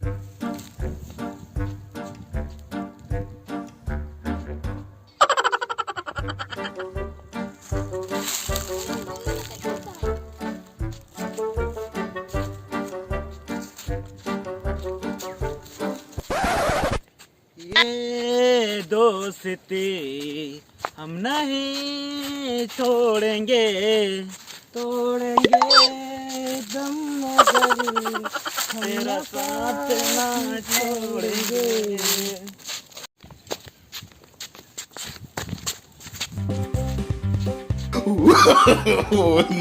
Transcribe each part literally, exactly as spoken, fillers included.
ये दोस्ती हम नहीं तोड़ेंगे, तोड़ेंगे दम मगर हम तेरा साथ ना छोड़ेंगे।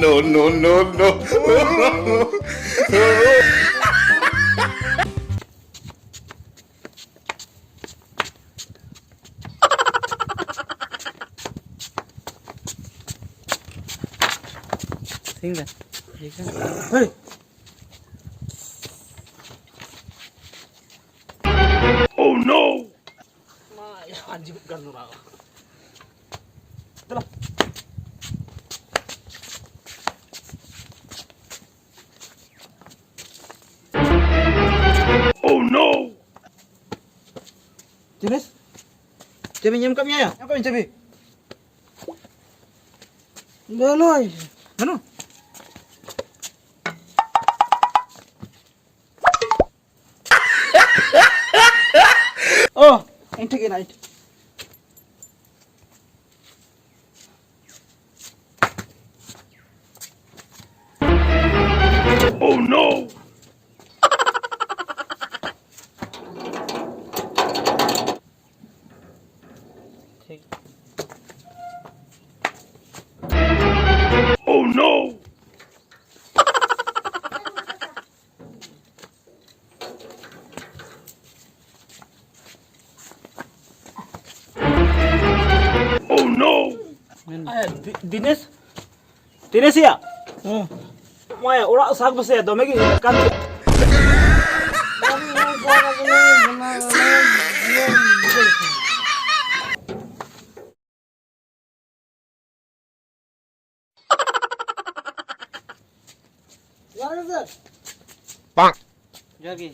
No, no, no, no. Hey. Oh no! Oh no! Jenis? Cabi nyem kap ya? Apa yang cabi? Belum. Anu? Oh, ini gini. Oh no! Oh no! Oh no! Dinesh, Dinesh ᱭᱟ᱾ ᱦᱮᱸ᱾ ᱢᱟᱭᱟ, ᱚᱲᱟᱜ ᱥᱟᱠ ᱵᱟᱥᱮ ᱫᱚᱢᱮ ᱜᱮ ᱦᱩᱭᱩᱜ ᱠᱟᱱ ᱛᱟᱭᱟ᱾ ᱡᱚᱦᱟᱨ ᱜᱮ᱾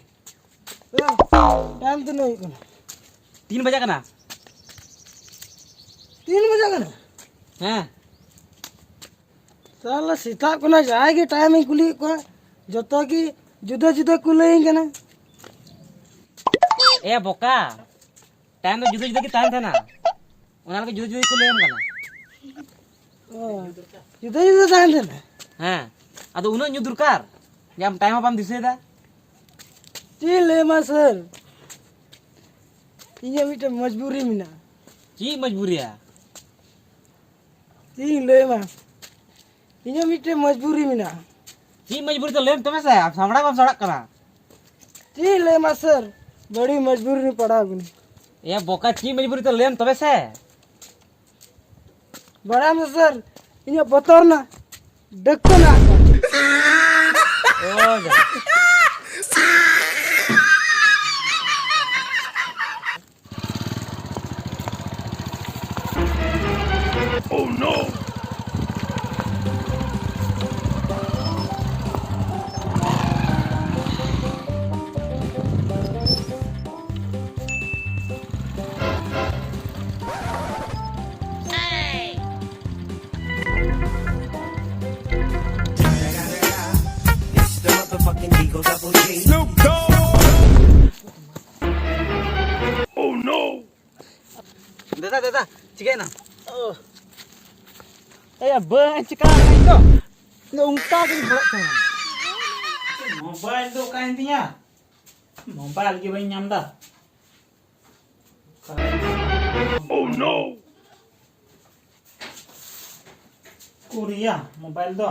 ᱴᱟᱭᱤᱢ ᱛᱤᱱᱟᱹᱜ ᱦᱩᱭᱩᱜ ᱠᱟᱱᱟ? ᱛᱤᱱ ᱵᱟᱡᱟᱜ ᱠᱟᱱᱟ᱾ ᱛᱤᱱ ᱵᱟᱡᱟᱜ ᱠᱟᱱᱟ? ᱦᱮᱸ᱾ ᱥᱟᱞᱟ, ᱥᱮᱛᱟᱜ ᱠᱷᱚᱱᱟᱜ ᱡᱟᱦᱟᱸᱭ ᱜᱮ ᱴᱟᱭᱤᱢ ᱤᱧ ᱠᱩᱞᱤᱭᱮᱫ ᱠᱚᱣᱟ, ᱡᱚᱛᱚ ᱜᱮ ᱡᱩᱫᱟᱹ ᱡᱩᱫᱟᱹ ᱠᱚ ᱞᱟᱹᱭᱟᱹᱧ ᱠᱟᱱᱟ᱾ ᱮ ᱵᱚᱠᱟ, ᱴᱟᱭᱤᱢ ᱫᱚ ᱡᱩᱫᱟᱹ ᱡᱩᱫᱟᱹ ᱜᱮ ᱛᱟᱦᱮᱱ ᱛᱟᱦᱮᱱᱟ, ᱚᱱᱟ ᱞᱟᱹᱜᱤᱫ ᱡᱩᱫᱟᱹ ᱡᱩᱫᱟᱹ ᱜᱮᱠᱚ ᱞᱟᱹᱭᱟᱢ ᱠᱟᱱᱟ᱾ ᱚ, ᱡᱩᱫᱟᱹ ᱡᱩᱫᱟᱹ ᱛᱟᱦᱮᱱ ᱛᱟᱦᱮᱱᱟ᱾ ᱦᱮᱸ, ᱟᱫᱚ ᱩᱱᱟᱹᱜ ᱧᱩ ᱫᱚᱨᱠᱟᱨ ᱡᱮ ᱟᱢ ᱴᱟᱭᱤᱢ ᱦᱚᱸ ᱵᱟᱢ ᱫᱤᱥᱟᱹᱭᱮᱫᱟ᱾ ᱪᱮᱫ ᱞᱟᱹᱭ ᱢᱟ ᱥᱟᱨ, ᱤᱧᱟᱹᱜ ᱢᱤᱫᱴᱮᱱ ᱢᱚᱡᱽᱵᱩᱨᱤ ᱢᱮᱱᱟᱜᱼᱟ᱾ ᱪᱮᱫ ᱢᱚᱡᱽᱵᱩᱨᱤᱭᱟ? ᱪᱮᱫ ᱤᱧ ᱞᱟᱹᱭ ᱢᱟ, ᱤᱧᱟᱹᱜ ᱢᱤᱫᱴᱮᱱ ᱢᱚᱡᱽᱵᱩᱨᱤ ᱢᱮᱱᱟᱜᱼᱟ᱾ ᱪᱮᱫ ᱢᱚᱡᱽᱵᱩᱨᱤ ᱛᱚ ᱞᱟᱹᱭ ᱢᱮ ᱛᱚᱵᱮ ᱥᱮ, ᱟᱢ ᱥᱟᱢᱲᱟ ᱵᱟᱢ ᱥᱟᱢᱲᱟᱜ ᱠᱟᱱᱟ᱾ ᱪᱮᱫ ᱤᱧ ᱞᱟᱹᱭ ᱢᱟ ᱥᱟᱨ, ᱵᱟᱹᱲᱤ ᱢᱚᱡᱽᱵᱩᱨᱤ ᱨᱮ ᱯᱟᱲᱟᱣ ᱠᱟᱹᱱᱟᱹᱧ᱾ ᱮ ᱵᱚᱠᱟ, ᱪᱮᱫ ᱢᱚᱡᱽᱵᱩᱨᱤ ᱛᱚ ᱞᱟᱹᱭ ᱢᱮ ᱛᱚᱵᱮ ᱥᱮ᱾ ᱵᱟᱲᱟᱭᱟᱢ ᱥᱟᱨ, ᱤᱧᱟᱹᱜ ᱵᱚᱛᱚᱨ ᱨᱮᱱᱟᱜ ᱰᱟᱹᱠᱟᱹ ᱢᱮᱱᱟᱜ ᱟᱠᱟᱫ᱾ ᱚ ᱡᱟᱞᱟ᱾ Oh no! It's the motherfucking Eagle Double G. Snoop Dogg. Oh no! ᱫᱟᱫᱟ, ᱫᱟᱫᱟ, ᱪᱤᱠᱟᱹᱭᱮᱱᱟ? ᱮᱭᱟ, ᱵᱟᱹᱧ ᱪᱤᱠᱟ ᱤᱧ ᱫᱚ᱾ ᱤᱧ ᱫᱚ ᱚᱱᱠᱟ ᱜᱤᱧ ᱵᱷᱚᱲᱚᱜ ᱠᱟᱱᱟ᱾ ᱢᱳᱵᱟᱭᱤᱞ ᱫᱚ ᱚᱠᱟᱭᱮᱱ ᱛᱤᱧᱟ? ᱢᱳᱵᱟᱭᱤᱞ ᱜᱮ ᱵᱟᱹᱧ ᱧᱟᱢ ᱮᱫᱟ᱾ Oh no! ᱩᱠᱩᱨᱭᱟ ᱢᱳᱵᱟᱭᱤᱞ ᱫᱚ?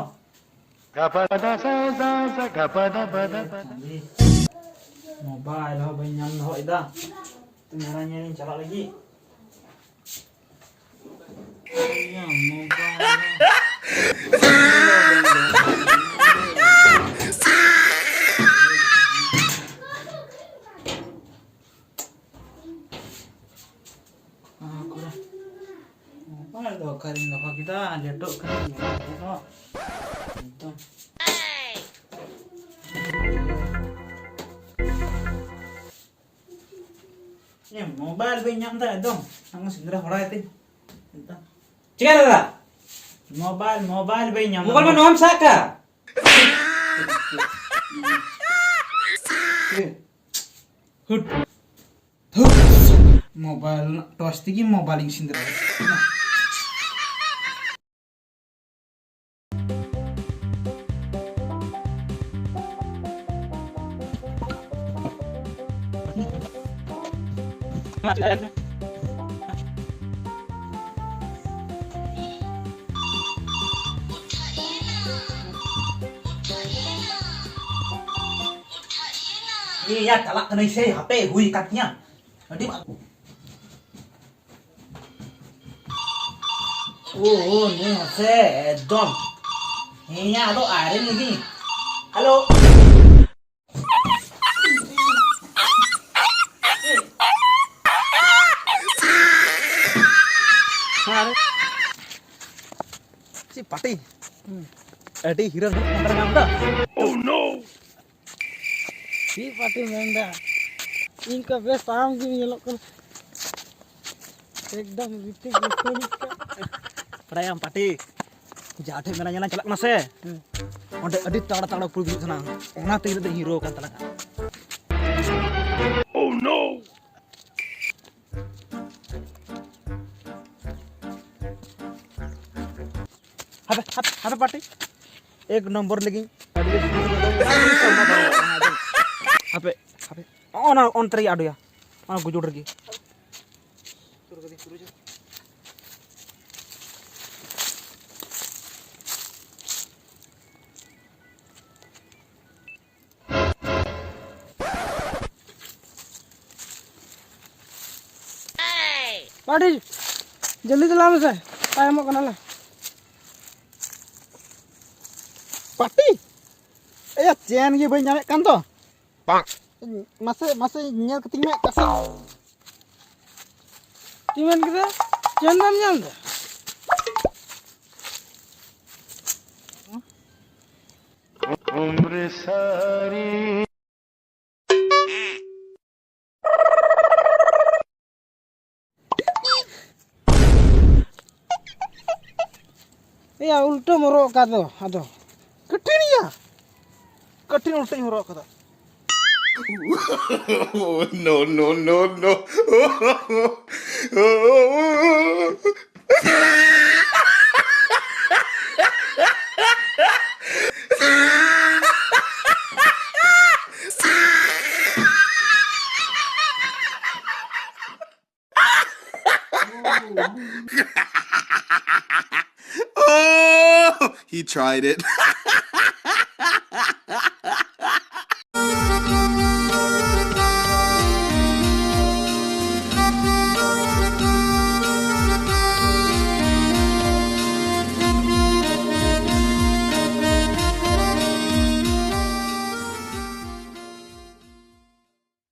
ᱢᱳᱵᱟᱭᱤᱞ ᱦᱚᱸ ᱵᱟᱹᱧ ᱧᱟᱢ ᱫᱚᱦᱚᱭᱮᱫᱟ᱾ ᱛᱤᱱ ᱫᱷᱟᱨᱟ ᱧᱮᱞᱤᱧ ᱪᱟᱞᱟᱜ ᱞᱟᱹᱜᱤᱫ᱾ ᱩᱠᱩᱨᱭᱟ ᱢᱳᱵᱟᱭᱤᱞ᱾ ᱚᱱᱟ ᱠᱚᱨᱮ ᱢᱳᱵᱟᱭᱤᱞ ᱫᱚ ᱚᱠᱟᱨᱤᱧ ᱫᱚᱦᱚ ᱠᱮᱫᱟ? ᱞᱮᱴᱚᱜ ᱠᱟᱱᱟ ᱧᱮᱞ ᱠᱟᱛᱮ ᱦᱚᱸ᱾ ᱮᱠᱫᱚᱢ᱾ ᱮ, ᱢᱳᱵᱟᱭᱤᱞ ᱵᱟᱹᱧ ᱧᱟᱢ ᱮᱫᱟ ᱮᱠᱫᱚᱢ᱾ ᱟᱢ ᱥᱮᱸᱫᱽᱨᱟ ᱦᱚᱨᱟᱭ ᱛᱤᱧ᱾ ᱪᱤᱠᱟᱹ ᱫᱟᱫᱟ? ᱢᱳᱵᱟᱭᱤᱞ, ᱢᱳᱵᱟᱭᱤᱞ ᱵᱟᱹᱧ ᱧᱟᱢ ᱢᱳᱵᱟᱭᱤᱞ ᱢᱟ ᱮᱫᱟ᱾ ᱱᱚᱣᱟᱢ ᱥᱟᱵ ᱠᱟᱜ᱾ ᱦᱩᱴ᱾ ᱦᱩᱴ᱾ ᱢᱳᱵᱟᱭᱤᱞ ᱨᱮᱱᱟᱜ ᱴᱚᱨᱪ ᱛᱮᱜᱮ ᱢᱳᱵᱟᱭᱤᱞ ᱤᱧ ᱥᱮᱸᱫᱽᱨᱟᱭᱟ᱾ ᱮᱭᱟ, ᱪᱟᱞᱟᱜ ᱠᱟᱹᱱᱟᱹᱧ ᱥᱮ, ᱦᱟᱯᱮ, ᱦᱩᱭ ᱟᱠᱟᱱ ᱛᱤᱧᱟ᱾ ᱟᱹᱰᱤ ᱵᱟ-, ᱳ, ᱳ, ᱱᱩᱭ ᱦᱚᱸ ᱥᱮ, ᱮᱠᱫᱚᱢ᱾ ᱦᱮᱸᱭᱟ, ᱟᱫᱚ ᱟᱭᱨᱮ ᱞᱟᱹᱜᱤᱫ᱾ ᱦᱮᱞᱳ᱾ ᱪᱮᱫ ᱯᱟᱴᱤ? ᱟᱹᱰᱤ ᱦᱤᱨᱳ ᱧᱚᱜ ᱠᱟᱱ ᱛᱟᱞᱟᱝ ᱟᱢ ᱫᱚ᱾ Oh no! ᱪᱮᱫ ᱯᱟᱴᱤ ᱢᱮᱱᱫᱟ? ᱤᱧ ᱠᱚ ᱵᱮᱥ ᱟᱢ ᱜᱮᱢ ᱧᱮᱞᱚᱜ ᱠᱟᱱᱟ᱾ ᱮᱠᱫᱚᱢ ᱨᱤᱛᱤᱠ ᱨᱳᱥᱚᱱ ᱞᱮᱠᱟ᱾ ᱵᱟᱲᱟᱭᱟᱢ ᱯᱟᱴᱤ, ᱡᱟᱦᱟᱸ ᱴᱷᱮᱱ ᱢᱮᱞᱟ ᱧᱮᱞ ᱞᱟᱝ ᱪᱟᱞᱟᱜ ᱠᱟᱱᱟ ᱥᱮ, ᱦᱮᱸ᱾ ᱚᱸᱰᱮ ᱟᱹᱰᱤ ᱛᱟᱜᱲᱟ ᱛᱟᱜᱲᱟ ᱠᱩᱲᱤ ᱠᱚ ᱛᱟᱦᱮᱱᱟ, ᱚᱱᱟ ᱛᱮᱜᱮ ᱞᱮ ᱦᱤᱨᱳ ᱟᱠᱟᱱ ᱛᱟᱞᱟᱝᱟ᱾ Oh no! ᱦᱟᱯᱮ, ᱦᱟᱯᱮ, ᱦᱟᱯᱮ ᱯᱟᱴᱤ, ᱮᱠ ᱱᱚᱢᱵᱚᱨ ᱞᱟᱹᱜᱤᱫ᱾ ᱦᱟᱯᱮ, ᱦᱟᱯᱮ, ᱚᱱᱟ ᱚᱱᱛᱮ ᱨᱮᱜᱮ ᱟᱰᱚᱭᱟ, ᱚᱱᱟ ᱜᱩᱡᱩᱲ ᱨᱮᱜᱮ᱾ ᱯᱟᱴᱤ, ᱡᱚᱞᱫᱤ ᱪᱟᱞᱟᱜ ᱢᱮᱥᱮ, ᱛᱟᱭᱚᱢᱚᱜ ᱠᱟᱱᱟᱞᱮ᱾ ᱯᱟᱴᱤ, ᱮᱭᱟ, ᱪᱮᱱ ᱜᱮ ᱵᱟᱹᱧ ᱧᱟᱢᱮᱫ ᱠᱟᱱ ᱫᱚ᱾ ᱢᱟᱥᱮ, ᱢᱟᱥᱮ ᱧᱮᱞ ᱠᱟᱹᱛᱤᱧ ᱢᱮ, ᱚᱠᱟ ᱥᱮᱫ? ᱪᱮᱫ ᱢᱮᱱ ᱠᱮᱫᱟ? ᱪᱮᱱ ᱵᱟᱢ ᱧᱟᱢ ᱮᱫᱟ? ᱭᱟ, ᱩᱞᱴᱟᱹᱢ ᱦᱚᱨᱚᱜ ᱟᱠᱟᱫ ᱫᱚ ᱟᱫᱚ᱾ ᱠᱟᱹᱴᱷᱤᱱ ᱭᱟ, ᱠᱟᱹᱴᱷᱤᱱ ᱩᱞᱴᱟᱹᱧ ᱦᱚᱨᱚᱜ ᱟᱠᱟᱫᱟ᱾ No, no, no, no. Oh, he tried it.